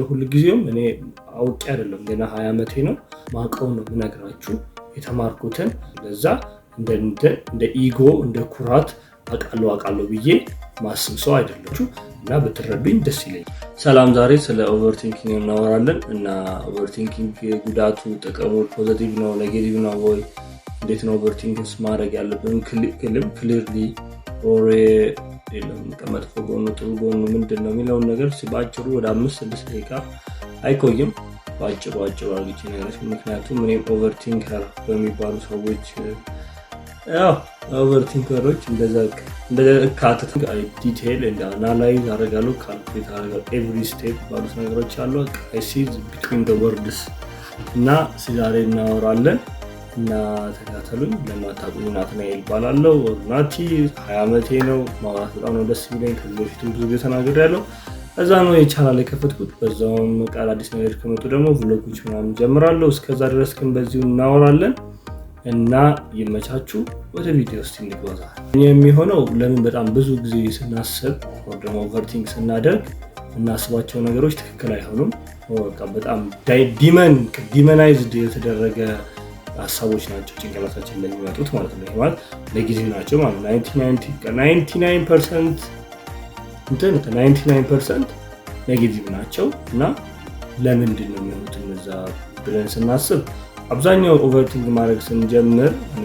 ሁልጊዜውም እኔ አውቄ አይደለም፣ ገና 20 ዓመቴ ነው። ማቀው ነው የምነግራችሁ የተማርኩትን። ለዛ እንደ ego፣ እንደ ኩራት አውቃለሁ አውቃለሁ ብዬ ማስብ ሰው አይደለችሁ እና ብትረዱኝ ደስ ይለኛል። ሰላም፣ ዛሬ ስለ overthinking እናወራለን እና overthinking ጉዳቱ፣ ጥቅሙ፣ positive ነው negative ነው ወይ፣ እንዴት ነው overthink ስ ማድረግ ያለብን፣ clearly or የለም መጥፎ ጎኑ ጥሩ ጎኑ ምንድን ነው የሚለውን ነገር በአጭሩ ወደ 5-6 ደቂቃ አይቆይም። በአጭሩ አጭሩ አርግቼ ነገሮች፣ ምክንያቱም እኔም overthinker በሚባሉ ሰዎች፣ ያው overthinker ኦች እንደዛ ካትት detail analyze አደርጋለሁ፣ calculate አደርጋለሁ። Every step ባሉት ነገሮች አሉ። I see between the words እና ዛሬ እናወራለን እና ተከታተሉኝ። ለማታውቁኝ ናትናኤል እባላለሁ። ናቲ፣ 20 ዓመቴ ነው። ማውራት በጣም ነው ደስ የሚለኝ። ከዚህ በፊትም ብዙ ጊዜ ተናግሬያለሁ። እዛ ነው የቻናል የከፈትኩት። በዛውም ቃል አዲስ ነገር ከመጡ ደግሞ vlog ኦች ምናምን ጀምራለሁ። እስከዛ ድረስ ግን በዚሁ እናወራለን እና ይመቻችሁ። ወደ ቪዲዮ ውስጥ እንግባ። የሚሆነው ለምን በጣም ብዙ ጊዜ ስናስብ ደግሞ overthink ስናደርግ የምናስባቸው ነገሮች ትክክል አይሆኑም። በጣም demonized የተደረገ ሀሳቦች ናቸው ጭንቅላታችን ላይ የሚመጡት ማለት ነው። ይህ ማለት negative ናቸው ማለት ነው። 99% እንትን 99% negative ናቸው። እና ለምንድን ነው የሚሆኑት እነዛ ብለን ስናስብ አብዛኛው overthink ማድረግ ስንጀምር፣ እኔ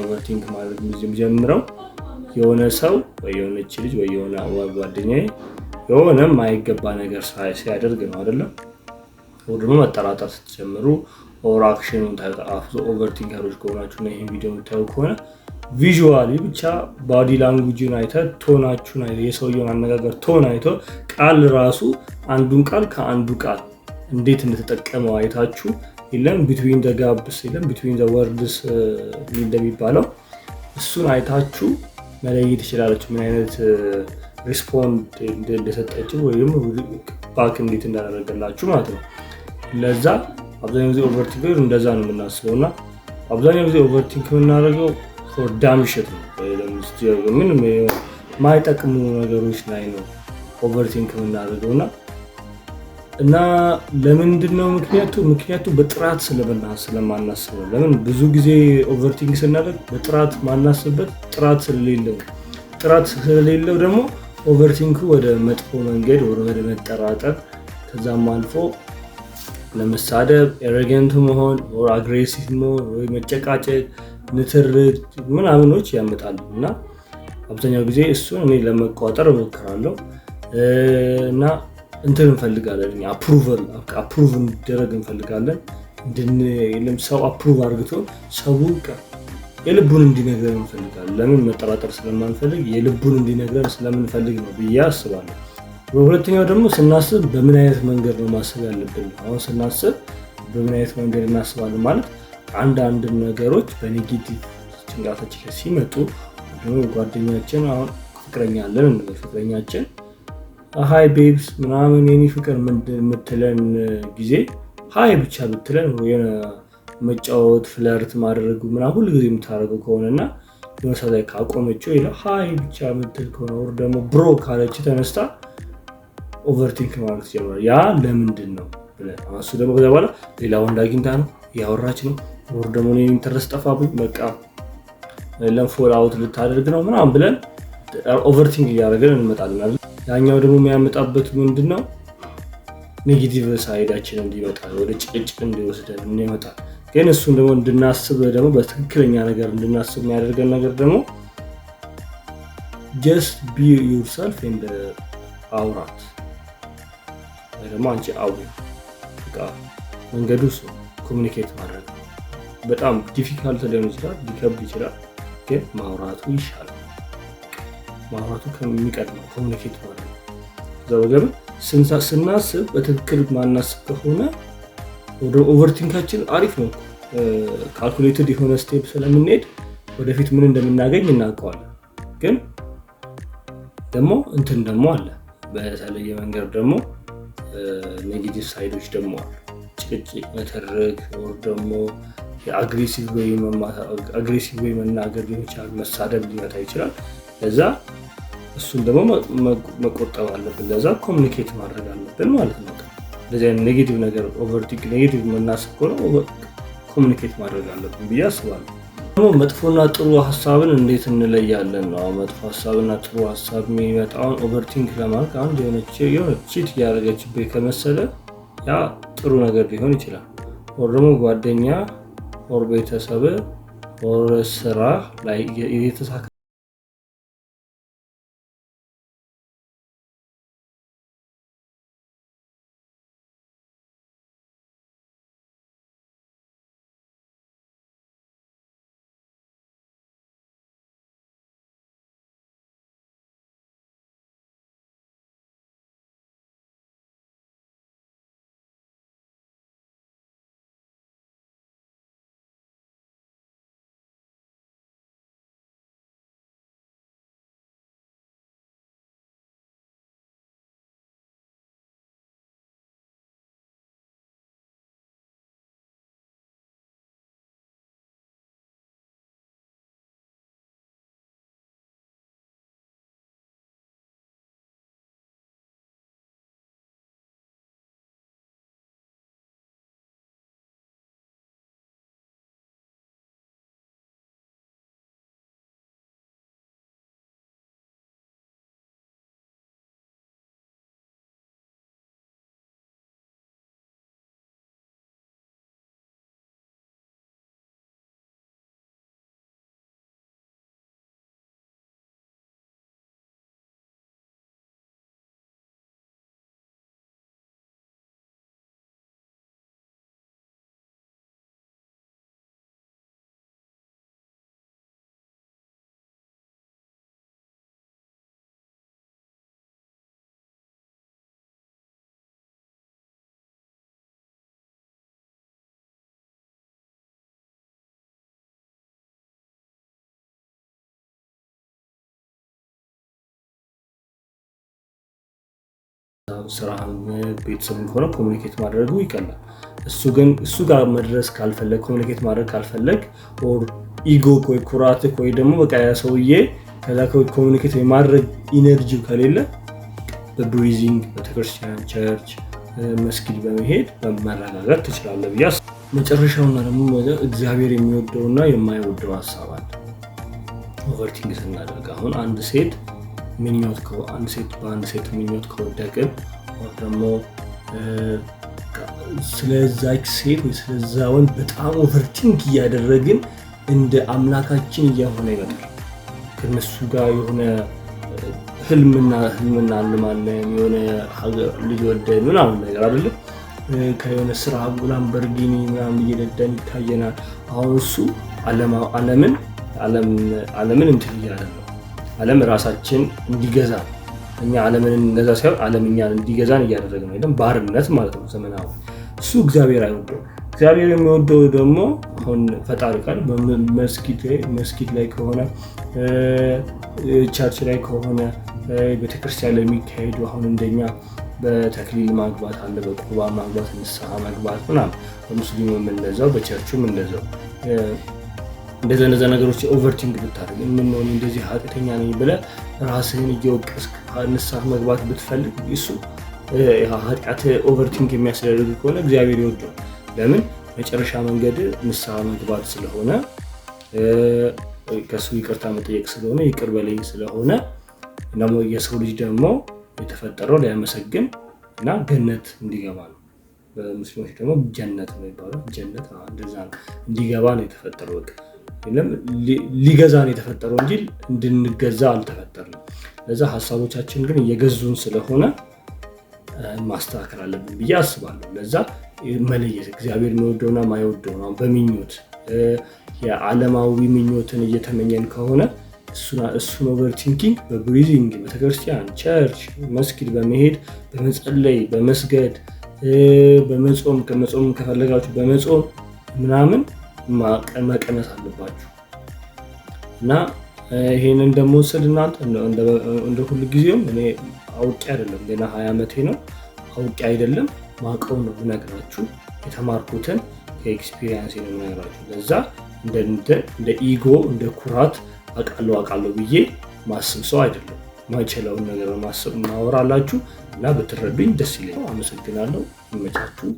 overthink ማድረግ የምጀምረው የሆነ ሰው ወይ የሆነች ልጅ ወይ የሆነ ጓደኛዬ የሆነ የማይገባ ነገር ሲያደርግ ነው አይደለም? ወይ ደግሞ መጠራጠር ስትጀምሩ or action ኑን overthinker ኦች ከሆናችሁ እና ይህን ቪዲዮ የምታዩ ከሆነ visually ብቻ body language ን አይተ፣ tone ኣችሁን አይተ፣ የሰውየውን አነጋገር tone አይቶ፣ ቃል ራሱ አንዱን ቃል ከአንዱ ቃል እንዴት እንደተጠቀመው አይታችሁ፣ የለም between the gaps፣ የለም between the words እንደሚባለው እሱን አይታችሁ መለየት ትችላለችሁ። ምን አይነት respond እንደሰጠችው ወይም back እንዴት እንዳደረገላችሁ ማለት ነው። ለዛ አብዛኛው ጊዜ overthink እንደዛ ነው የምናስበው እና አብዛኛው ጊዜ overthink የምናደርገው for dumb shit ነው። ምንም የማይጠቅሙ ነገሮች ላይ ነው overthink የምናደርገው። እና ለምንድን ነው ምክንያቱ? ምክንያቱ በጥራት ስለማናስብ ነው። ለምን ብዙ ጊዜ overthink ስናደርግ በጥራት ማናስብበት ጥራት ስለሌለው፣ ጥራት ስለሌለው ደግሞ overthink ኡ ወደ መጥፎ መንገድ፣ ወደ መጠራጠር፣ ከዛም አልፎ ለመሳደብ፣ arrogant መሆን፣ aggressive መሆን ወይ መጨቃጨቅ፣ ንትርክ ምናምኖች ያመጣሉ። እና አብዛኛው ጊዜ እሱን እኔ ለመቆጣጠር እሞክራለሁ። እና እንትን እንፈልጋለን፣ approval፣ approve እንዲደረግ እንፈልጋለን። ሰው approve አድርግቶ ሰው የልቡን እንዲነግረን እንፈልጋለን። ለምን? መጠራጠር ስለማንፈልግ፣ የልቡን እንዲነግረን ስለምንፈልግ ነው ብዬ አስባለሁ። በሁለተኛው ደግሞ ስናስብ በምን አይነት መንገድ ነው ማሰብ ያለብን? አሁን ስናስብ በምን አይነት መንገድ እናስባለን ማለት አንዳንድ ነገሮች በ negative ጭንቅላታችን ላይ ሲመጡ ደግሞ ጓደኛችን፣ አሁን ፍቅረኛ አለን እንበል፣ ፍቅረኛችን "Hi babes" ምናምን የኔ ፍቅር የምትለን ጊዜ hi ብቻ ብትለን፣ የሆነ መጫወት flirt ማድረጉ ምናምን ሁሉ ጊዜ የምታደርገው ከሆነ እና የሆነ ሰዓት ላይ ካቆመችው፣ ይለ hi ብቻ የምትል ከሆነ or ደግሞ bro ካለች ተነስታ overthink ማለት ትጀምራለህ። ያ ለምንድን ነው ብለህ እሱ ደግሞ ከዛ በኋላ ሌላ ወንድ አግኝታ ነው፣ እያወራች ነው፣ or ደግሞ እኔ interest ጠፋብኝ፣ በቃ ለም fall out ልታደርግ ነው ምናምን ብለን overthink እያደረግን እንመጣለን። ያኛው ደግሞ የሚያመጣበት ምንድን ነው? Negative side ኣችን እንዲመጣ፣ ወደ ጭቅጭቅ እንዲወስደን ይመጣል። ግን እሱን ደግሞ እንድናስብ ደግሞ በትክክለኛ ነገር እንድናስብ የሚያደርገን ነገር ደግሞ just be yourself and አውራት ወይ ደግሞ አንቺ አውሪ። በቃ መንገዱ እሱ communicate ማድረግ ነው። በጣም difficult ሊሆን ይችላል፣ ሊከብድ ይችላል፣ ግን ማውራቱ ይሻላል። ማውራቱ ከሚቀድመው communicate ማድረግ ነው። እዛ ወገብ ስናስብ በትክክል ማናስብ ከሆነ ወደ overthink ኣችን አሪፍ ነው። Calculated የሆነ step ስለምንሄድ ወደፊት ምን እንደምናገኝ እናውቀዋለን። ግን ደግሞ እንትን ደግሞ አለ፣ በተለየ መንገድ ደግሞ negative side ኦች ደግሞ አሉ። ጭቅጭቅ፣ ንትርክ or ደግሞ aggressive ወይ መናገር ሊሆን ይችላል፣ መሳደብ ሊመጣ ይችላል። ለዛ እሱን ደግሞ መቆጠብ አለብን። ለዛ communicate ማድረግ አለብን ማለት ነው። እንደዚህ አይነት negative ነገር overthink negative የምናስብ ከሆነ communicate ማድረግ አለብን ብዬ አስባለሁ። ደግሞ መጥፎና ጥሩ ሀሳብን እንዴት እንለያለን ነው። መጥፎ ሀሳብና ጥሩ ሀሳብ የሚመጣውን overthink ለማድረግ አንድ የሆነ cheat እያደረገችብህ ከመሰለ ያ ጥሩ ነገር ሊሆን ይችላል። Or ደግሞ ጓደኛ or ቤተሰብ or ስራ ላይ የተሳካ ስራህም ቤተሰብም ከሆነ communicate ማድረጉ ይቀላል። እሱ ግን እሱ ጋር መድረስ ካልፈለግ፣ communicate ማድረግ ካልፈለግ or ego ወይ ኩራትህ ወይ ደግሞ በቃ ያ ሰውዬ ከዛ communicate የማድረግ energy ው ከሌለ በ breathing፣ ቤተክርስቲያን፣ church፣ መስጊድ በመሄድ በመረጋጋት ትችላለህ ብዬ። መጨረሻውና ደግሞ እግዚአብሔር የሚወደውና የማይወደው ሀሳብ አለ። Overthink ስናደርግ አሁን አንድ ሴት ምኞት፣ አንድ ሴት በአንድ ሴት ምኞት ከወደቅን or ደግሞ ስለዛች ሴት ወይ ስለዛ ወንድ በጣም overthink እያደረግን እንደ አምላካችን እየሆነ ይመጣል። ከነሱ ጋር የሆነ ህልምና ህልምና አልማለን፣ የሆነ ልጅ ወልደን ምናምን ነገር አይደለም፣ ከየሆነ ስራ ላምበርጊኒ ምናምን እየነዳን ይታየናል። አሁን እሱ ዓለምን ዓለምን እንትን እያለ ነው። ዓለም ራሳችን እንዲገዛ፣ እኛ ዓለምን እንገዛ ሳይሆን ዓለም እኛን እንዲገዛን እያደረገ ነው። የለም ባርነት ማለት ነው ዘመናዊ። እሱ እግዚአብሔር አይወደው። እግዚአብሔር የሚወደው ደግሞ አሁን ፈጣሪ ቃል መስጊድ ላይ ከሆነ፣ church ላይ ከሆነ፣ ቤተክርስቲያን ላይ የሚካሄዱ አሁን እንደኛ በተክሊል ማግባት አለ፣ በቁርባን ማግባት፣ ንስሐ መግባት ምናምን፣ በሙስሊሙም እንደዛው፣ በቸርቹም እንደዛው። እንደዛ እንደዛ ነገሮች overthink ብታደርግ፣ ምን እንደዚህ ኃጢአተኛ ነኝ ብለህ ራስህን እየወቀስክ ንስሐ መግባት ብትፈልግ፣ እሱ ኃጢአት overthink የሚያስደርግ ከሆነ እግዚአብሔር ይወደዋል። ለምን? መጨረሻ መንገድ ንስሐ መግባት ስለሆነ፣ ከእሱ ይቅርታ መጠየቅ ስለሆነ፣ ይቅር በለኝ ስለሆነ፣ ደግሞ የሰው ልጅ ደግሞ የተፈጠረው ሊያመሰግን እና ገነት እንዲገባ ነው። በሙስሊሞች ደግሞ ጀነት ነው የሚባለው። ጀነት እንደዛ ነው፣ እንዲገባ ነው የተፈጠረው። በቃ ሊገዛ ነው የተፈጠረው እንጂ እንድንገዛ አልተፈጠርንም። ለዛ ሀሳቦቻችን ግን እየገዙን ስለሆነ ማስተካከል አለብን ብዬ አስባለሁ። ለዛ መለየት እግዚአብሔር የሚወደውና ማይወደው ነው። በምኞት የዓለማዊ ምኞትን እየተመኘን ከሆነ እሱን overthinking በ breathing፣ ቤተክርስቲያን፣ church፣ መስጊድ በመሄድ፣ በመጸለይ፣ በመስገድ፣ በመጾም፣ ከመጾም ከፈለጋችሁ በመጾም ምናምን መቀነስ አለባችሁ። እና ይሄንን ደግሞ ስል እናንተ እንደ ሁል ጊዜውም እኔ አውቄ አይደለም፣ ገና 20 ዓመቴ ነው። አውቄ አይደለም፣ ማቀው ነው የምነግራችሁ፣ የተማርኩትን ከ experience ነው የምነግራችሁ። ለዛ እንደ ego እንደ ኩራት አውቃለሁ አውቃለሁ ብዬ ማስብ ሰው አይደለም። ማችለውን ነገር በማሰብ ማወራላችሁ እና ብትረዱኝ ደስ ይለኛል። አመሰግናለሁ። ይመቻችሁ።